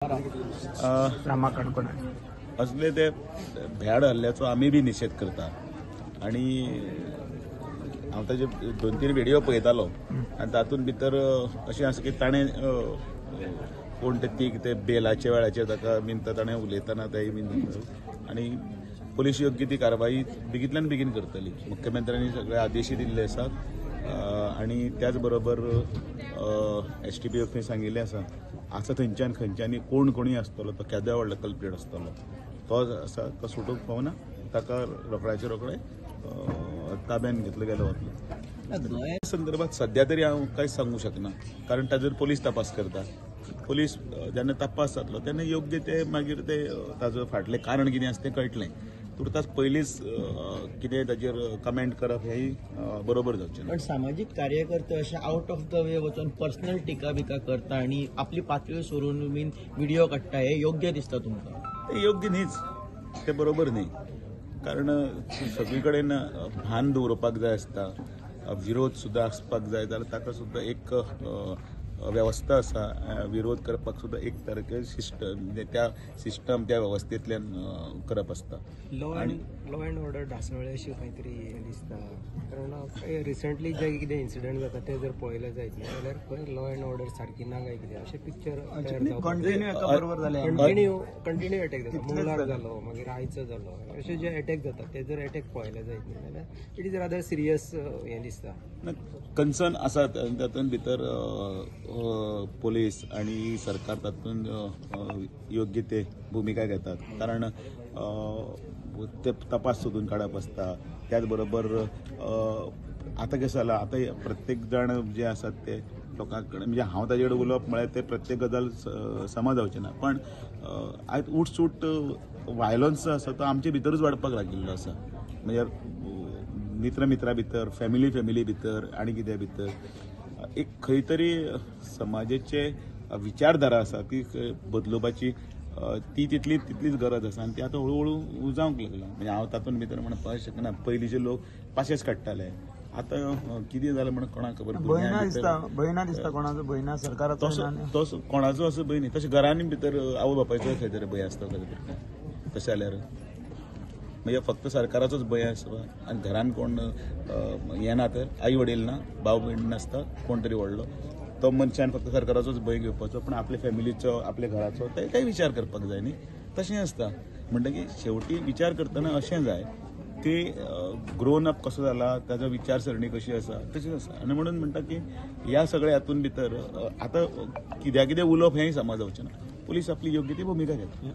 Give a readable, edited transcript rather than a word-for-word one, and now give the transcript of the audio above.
रामा काणकोण असले ते भ्याड हल्ल्याचो आमी बी निशेध करता आणि हांव ताजे 2-3 व्हिडिओ पळयतालो आनी तातूंत भितर अशें आसा की ताणें कोण ते तीग ते बेलाच्या वेळाचेर ताका बीन ताणें उलयतना तेय बीन आनी पोलीस योग्य ती कारवाई बेगींतल्यान बेगीन करतली. मुख्यमंत्र्यांनी सगळे आदेशूय दिल्ले आसात आनी त्याच बरोबर एस टी पी एफूय सांगिल्लें आसा आसा थंयच्यान खंयच्यांनी कोण कोणूय आसतलो तो केदोय व्हडलो कल्प्रीट आसतलो तो आसा तो सुटूंक फावना, ताका रोखड्याचे रोखडे ताब्यान घेतलो गेलो वतलो. संदर्भात सद्या तरी हांव कांयच सांगूंक शकना कारण ताजेर पोलीस तपास करता. पोलीस जेन्ना तपास जातलो तेन्ना योग्य ते मागीर ते ताजो फाटलें कारण कितें आसा तें कळटलें. तुर्तास पयलींच कितें ताजेर कमेंट करप हेंय बरोबर जावचें ना. पण सामाजीक कार्यकर्ते अशे आउट ऑफ the way वचून पर्सनल टिका बिका करता आनी आपली पातळी सोडून बीन व्हिडिओ काडटा, हे योग्य दिसता तुमकां? ते योग्य न्हीच, ते बरोबर न्ही. कारण सगळी कडेन भान दवरपाक जाय आसता, विरोध सुद्दां आसपाक जाय जाल्यार ताका सुद्दां एक वेवस्था आसा, विरोध करपाक सुद्दां एक सारकें सिस्टम त्या सिस्टम त्या वेवस्थेंतल्यान करप आसता. लॉ अँड ऑर्डर ढासळ्ळे अशें खंय तरी हें दिसता, कारण रिसंटली जे कितें इन्सिडंट जाता ते जर पळयले जायत न्ही जाल्यार खंय लॉ अँड ऑर्डर सारकी ना काय कितें अशें पिक्चर कंटिन्यू अटॅक जाता. मंगळार जालो, मागीर आयचो जालो, अशे जे अटॅक जाता ते जर अटॅक पळयले जायत न्ही जाल्यार it is rather serious हें दिसता. कन्सर्न आसा तातूंत भितर पोलीस आनी सरकार तातूंत योग्य ते भुमिका घेतात कारण ते तपास सोदून काडप आसता. त्याच बरोबर आतां कशें जालां, आतां प्रत्येक जाण जे आसात ते लोकां कडेन म्हणजे हांव ताजे कडेन उलोवप म्हळ्यार ते प्रत्येक गजाल समा जावची ना, पण आयज उठसूट वायलन्स आसा तो आमचे भितरूच वाडपाक लागिल्लो आसा. म्हणजे मित्र मित्रा भितर, फॅमिली फॅमिली भितर आनी कित्या भितर एक खंय तरी समाजाचे विचारधारा आसा ती बदलुपाची ती तितली तितलीच गरज आसा आनी ती आतां हळू हळू जावंक लागला. म्हणजे हांव तातूंत भितर म्हणपाक शकना. पयलींचे लोक पाशेस काडटाले, आतां कितें जालें म्हण कोणाक खबर. भंय ना दिसता कोणाचो, भंय ना सरकाराचो, तसो कोणाचो असो भंय न्ही. तशें घरांनी भितर आवय बापायचो खंय तरी भंय आसता खंय तरी. तशें जाल्यार म्हणजे फक्त सरकाराचोच भंय आसता आनी घरान कोण येना तर आई वडील ना, भाव भयण नासता, कोण तरी व्हडलो तो मनशान फक्त सरकाराचोच भंय घेवपाचो, पण आपल्या फॅमिलीचो आपल्या घराचो ते विचार करपाक जाय न्ही. तशें आसता. म्हणटकीर शेवटी विचार करतना अशें जाय की ग्रोन अप कसो जाला, ताजो विचारसरणी कशी आसा तशीच आसा. आनी म्हणून म्हणटा की ह्या सगळ्या हातून भितर आतां कित्या कितें उलोवप हेंय समा जावचें ना. पोलीस आपली योग्य ती भुमिका घेता.